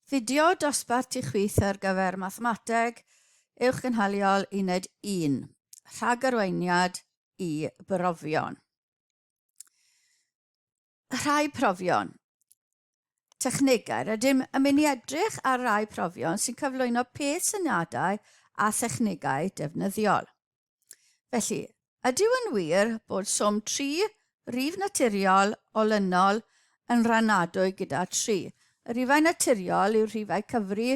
Fideo dosbarth i chwith ar gyfer Mathemateg Uwchgynhaliol Uned 1, Rhagarweiniad i Brofion. Rhai profion. Technegau. Rydym yn mynd i edrych ar rai profion sy'n cyflwyno peth syniadau a thechnegau defnyddiol. Felly, ydyw yn wir bod swm 3 rif naturiol olynol yn rhanadwy gyda 3? Y rhifau naturiol yw'r rhifau cyfri,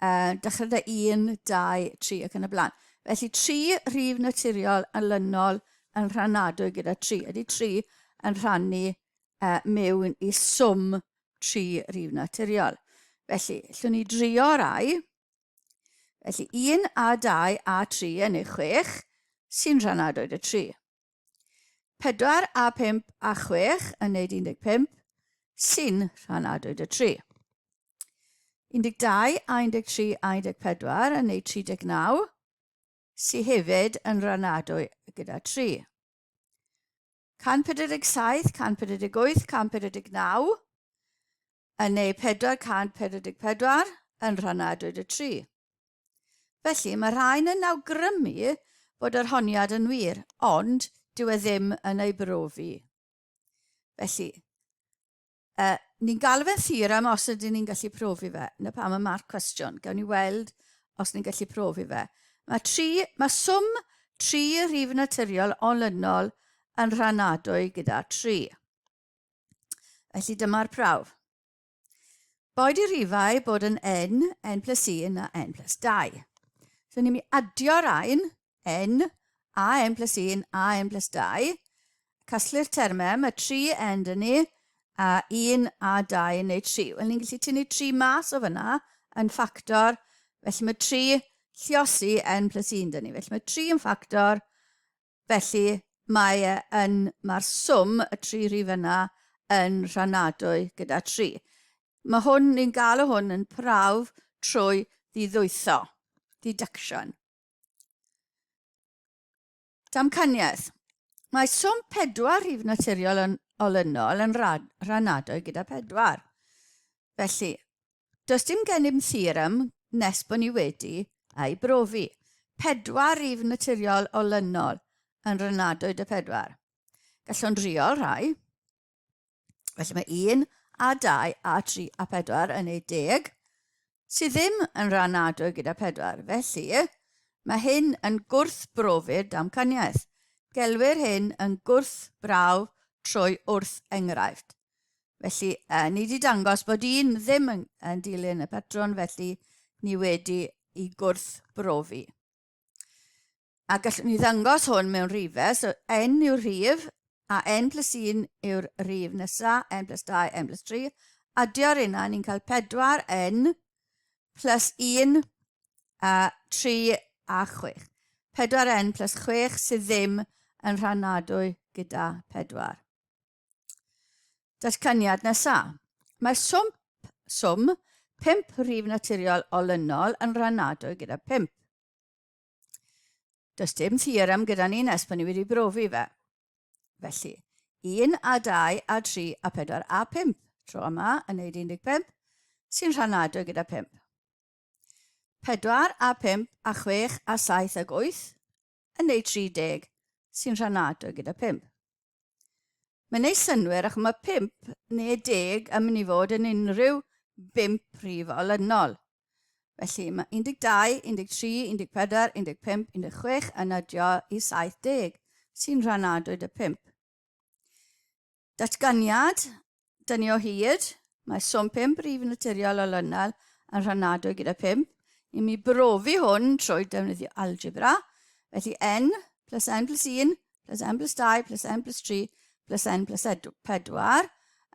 uh, dechrau da 1, 2, 3 ac yn y blaen. Felly 3 rhif naturiol olynol yn rhanadwy gyda 3. Ydy 3 yn rhannu uh, mewn i swm 3 rhif naturiol. Felly, llwn ni drio rai. Felly 1 a 2 a 3 yn ei 6 sy'n rhanadwy dy 3. 4 a 5 a 6 yn neud 15 sy'n rhanadwy dy 3. 12 a 13 a 14 yn neud 39 sy hefyd yn rhanadwy gyda 3. 147, 148, 149 yn neu 444 yn rhanadwy dy 3. Felly, mae rhain yn awgrymu bod yr honiad yn wir, ond dyw e ddim yn ei brofi. Felly, Uh, ni'n galw fe'n theorem os ydyn ni'n gallu profi fe. Na pam y marc cwestiwn. Gawn ni weld os ni'n gallu profi fe. Mae, tri, mae swm tri rhif naturiol olynol yn rhanadwy gyda tri. Felly dyma'r prawf. Boed i rhifau bod yn n, n plus 1 a n plus 2. So ni'n mynd i adio'r ein, n, a n plus 1, a n plus 2. Casglu'r termau, mae 3 n dyn ni, a 1 a 2 yn neud 3. Wel, ni'n gallu tynnu 3 mas o fyna yn ffactor, felly mae 3 lliosi n plus 1 dyn ni. Felly mae 3 yn ffactor, felly mae e yn, mae'r swm y tri rhif yna yn rhanadwy gyda 3. Mae hwn, ni'n galw hwn yn prawf trwy ddiddwytho, deduction. Damcaniaeth. Mae swm pedwar rhif naturiol yn olynol yn rhanadwy gyda pedwar. Felly, does dim gennym theorem nes bod ni wedi ei brofi. Pedwar rhif naturiol olynol yn rhanadwy dy pedwar. Gallwn drio rhai. Felly mae 1 a 2 a 3 a 4 yn ei deg, sydd ddim yn rhanadwy gyda 4. Felly, mae hyn yn gwrthbrofi'r damcaniaeth. Gelwir hyn yn gwrthbrawf trwy wrth enghraifft. Felly, eh, ni wedi dangos bod un ddim yn, yn dilyn y patrwn, felly ni wedi i gwrthbrofi. A gallwn ni ddangos hwn mewn rhifau, so n yw'r rhif, a n plus 1 yw'r rhif nesa, n plus 2, n plus 3. Adio'r yna, ni'n cael 4n plus 1, a 3 a 6. 4n plus 6 sydd ddim yn rhanadwy gyda 4. Datganiad nesa. Mae swmp, swm, 5 rhif naturiol olynol yn rhanadwy gyda 5. Does dim theorem gyda ni nes bod ni wedi brofi fe. Felly, 1 a 2 a 3 a 4 a 5 tro yma yn neud 15 sy'n rhanadwy gyda 5. 4 a 5 a 6 a 7 ag 8 yn neud 30 sy'n rhanadwy gyda 5. Mae'n neud synnwyr achos mae 5 neu 10 yn mynd i fod yn unrhyw 5 rhif olynol. Felly mae 12, 13, 14, 15, 16 yn adio i 70, sy'n rhanadwy dy 5. Datganiad, dyn ni o hyd, mae swm 5 rhif naturiol olynol yn rhanadwy gyda 5. I mi brofi hwn trwy defnyddio algebra. Felly n plus n plus 1 plus n plus 2 plus n plus 3 plus n plus 4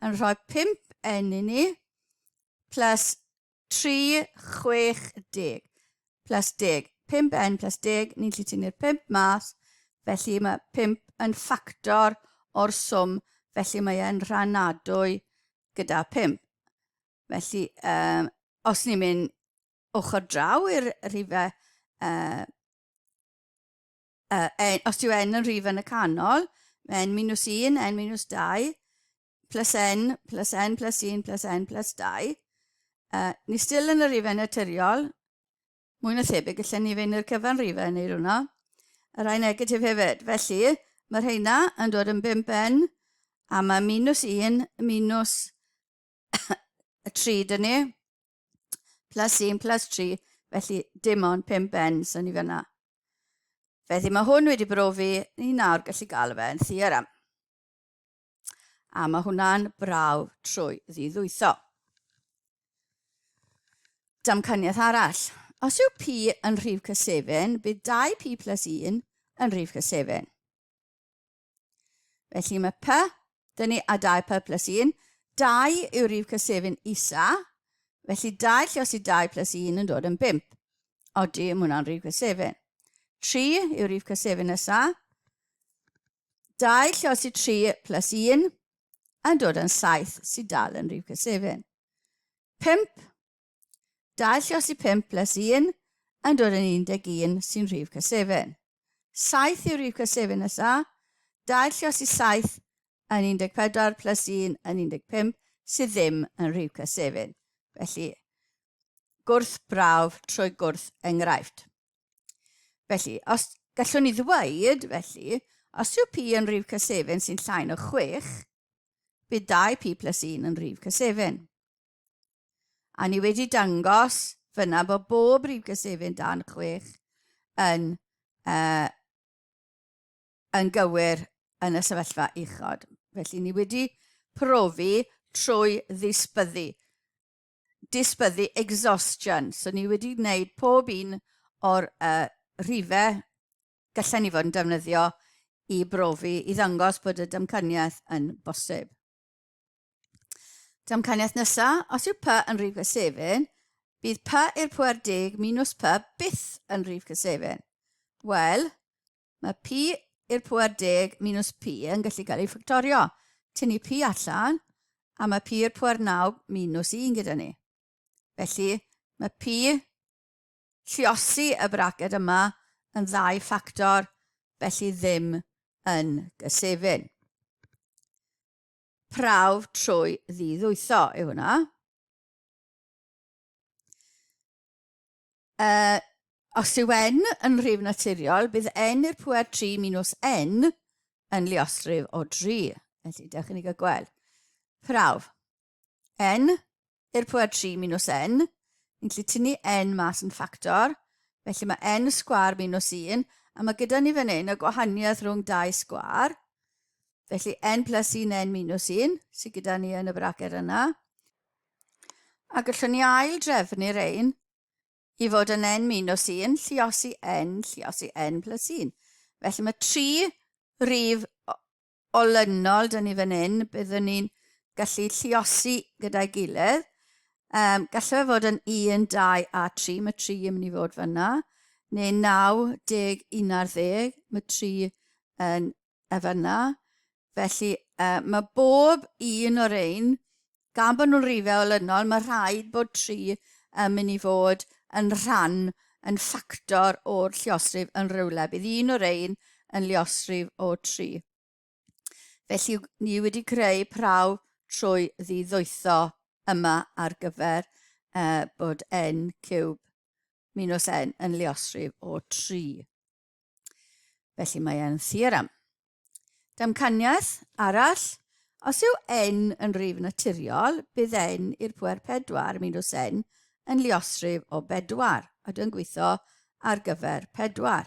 yn rhoi 5n i ni plus 3, 6, 10 plus 10. 5n plus 10, ni'n gallu tynnu'r 5 mas, felly mae 5 yn ffactor o'r swm, felly mae e'n rhanadwy gyda 5. Felly, um, os ni'n mynd ochr draw i'r rhifau, uh, uh, n, os yw n yn rhif yn y canol, mae n minus 1, n minus 2, plus n, plus n plus 1, plus n plus 2, Ni still yn y rifau naturiol, mwy na thebyg, gallen ni fynd i'r cyfan rifau yn neud hwnna. Y rhai negatif hefyd. Felly, mae rheina yn dod yn 5n, a mae minus 1 minus y 3 dyn ni, plus 1 plus 3, felly dim ond 5n sy'n ni fyna. Felly mae hwn wedi brofi, ni nawr gallu gael fe yn theorem. A mae hwnna'n brawf trwy ddiddwytho. Damcaniaeth arall. Os yw P yn rhif cysefin, bydd 2P plus 1 yn rhif cysefin. Felly mae P, dyn ni a 2P plus 1. 2 yw rhif cysefin isa, felly 2 lliosi 2 plus 1 yn dod yn 5. Odi, mae hwnna'n rhif cysefin. 3 yw rhif cysefin nesa. 2 lliosi 3 plus 1 yn dod yn 7 sydd dal yn rhif cysefin. 5 2 lliosi 5 plus 1 yn dod yn 11 sy'n rhif cysefin. 7 yw rhif cysefin nesa. 2 lliosi 7 yn 14 plus 1 yn 15 sydd ddim yn rhif cysefin. Felly, gwrth brawf trwy gwrth enghraifft. Felly, os gallwn ni ddweud, felly, os yw P yn rhif cysefin sy'n llai na 6, bydd 2P plus 1 yn rhif cysefin. A ni wedi dangos fyna bod bob rhif gysefin dan 6 yn, uh, yn gywir yn y sefyllfa uchod. Felly ni wedi profi trwy ddisbyddu. Disbyddu exhaustion. So ni wedi gwneud pob un o'r uh, rhifau gallen ni fod yn defnyddio i brofi, i ddangos bod y damcaniaeth yn bosib. Damcaniaeth nesaf, os yw P yn rhif cysefin, bydd P i'r pwer deg minus P byth yn rhif cysefin. Wel, mae P i'r pwer deg minus P yn gallu cael ei ffactorio. Tynnu P allan, a mae P i'r pwer 9 minus 1 gyda ni. Felly, mae P lliosi y braced yma yn ddau ffactor, felly ddim yn gysefin. Prawf trwy ddiddwytho yw hwnna. Uh, os yw n yn rhif naturiol, bydd n i'r pwer 3 minus n yn liosrif o 3. Felly, dewch i ni gael gweld. Prawf. N i'r pwer 3 minus n. Ni'n gallu tynnu n mas yn ffactor. Felly mae n sgwar minus 1, a mae gyda ni fan hyn y gwahaniaeth rhwng dau sgwar. Felly n plus 1 n minus 1 sydd gyda ni yn y braced yna. A gallwn ni ail drefnu'r ein i fod yn n minus 1, lliosi n, lliosi n plus 1. Felly mae tri rif olynol dyn ni fan hyn, byddwn ni'n gallu lliosi gyda'i gilydd. Um, gallai fe fod yn 1, 2 a 3, mae 3 yn mynd i fod fyna, neu 9, 10, 11, mae 3 yn y fyna. Felly uh, mae bob un o'r ein, gan bod nhw'n rifau olynol, mae rhaid bod 3 yn mynd i fod yn rhan, yn ffactor o'r lliosrif yn rhywle. Bydd un o'r ein yn liosrif o 3. Felly ni wedi creu prawf trwy ddiddwytho yma ar gyfer uh, bod n ciwb minus n yn liosrif o 3. Felly mae e'n theorem. Damcaniaeth arall, os yw n yn rif naturiol, bydd n i'r pwer 4 minus n yn liosrif o 4, a dwi'n gweithio ar gyfer 4.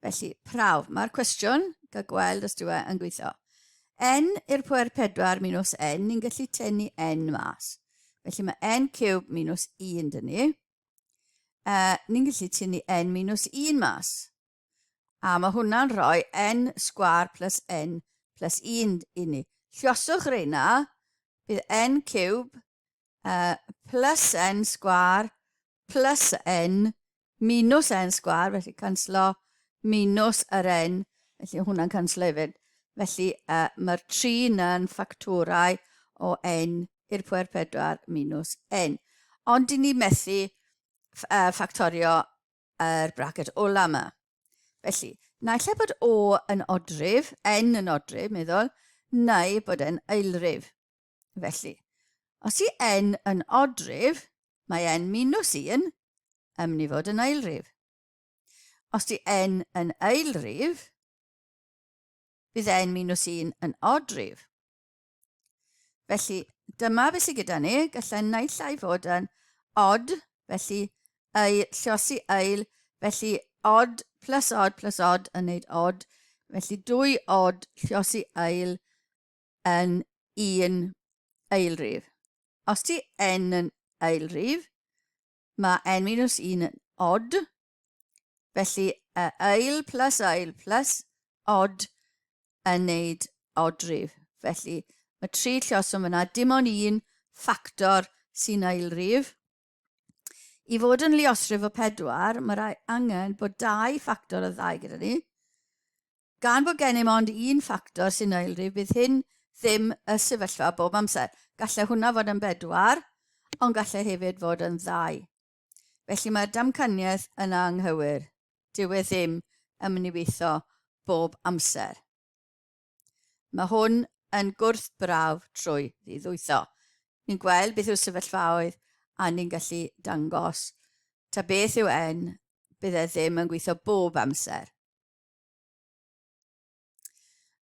Felly, prawf. Mae'r cwestiwn, gael gweld os dyw e yn gweithio. N i'r pwer 4 minus n, ni'n gallu tynnu n mas. Felly mae n cube minus 1 dyn ni. Ni'n gallu tynnu n minus 1 mas. A mae hwnna'n rhoi n sgwar plus n plus 1 i ni. Lluoswch reina, bydd n cube plus n sgwar plus n minus n sgwar, felly canslo minus yr n, felly hwnna'n canslo hefyd. Felly uh, mae'r tri yna'n ffactorau o n i'r pwer 4 minus n. Ond dyn ni methu uh, ffactorio yr braced ola yma. Felly, naill ai bod O yn odrif, N yn odrif, meddwl, neu bod e'n eilrif. Felly, os i N yn odrif, Mae n minus 1 yn mynd i fod yn ailrif. Os di n yn ailrif, bydd n minus 1 yn odrif. Felly, dyma beth sydd gyda ni. Gallai naill ai fod yn odd, felly ei lliosi ail, felly odd plus odd plus odd yn neud odd, felly dwy odd lliosi ail yn un ailrif. Os ti n yn ailrif, mae n minus 1 yn odd, felly y ail plus ail plus odd yn neud odrif. Felly mae tri llioswm yna, dim ond un ffactor sy'n ailrif. I fod yn liosrif o pedwar, mae rai angen bod dau ffactor o ddau gyda ni. Gan bod gennym ond un ffactor sy'n ailrif, bydd hyn ddim y sefyllfa bob amser. Gallai hwnna fod yn bedwar, ond gallai hefyd fod yn ddau. Felly mae'r damcaniaeth yn anghywir. Dyw e ddim yn mynd i weithio bob amser. Mae hwn yn gwrthbrawf trwy ddiddwytho. Ni'n gweld beth yw'r sefyllfaoedd a ni'n gallu dangos ta beth yw n, bydd e ddim yn gweithio bob amser.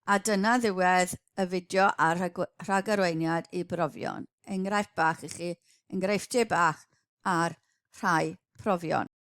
A dyna ddiwedd y fideo a'r rhagarweiniad i brofion. Enghraifft bach i chi, enghreifftiau bach ar rhai profion.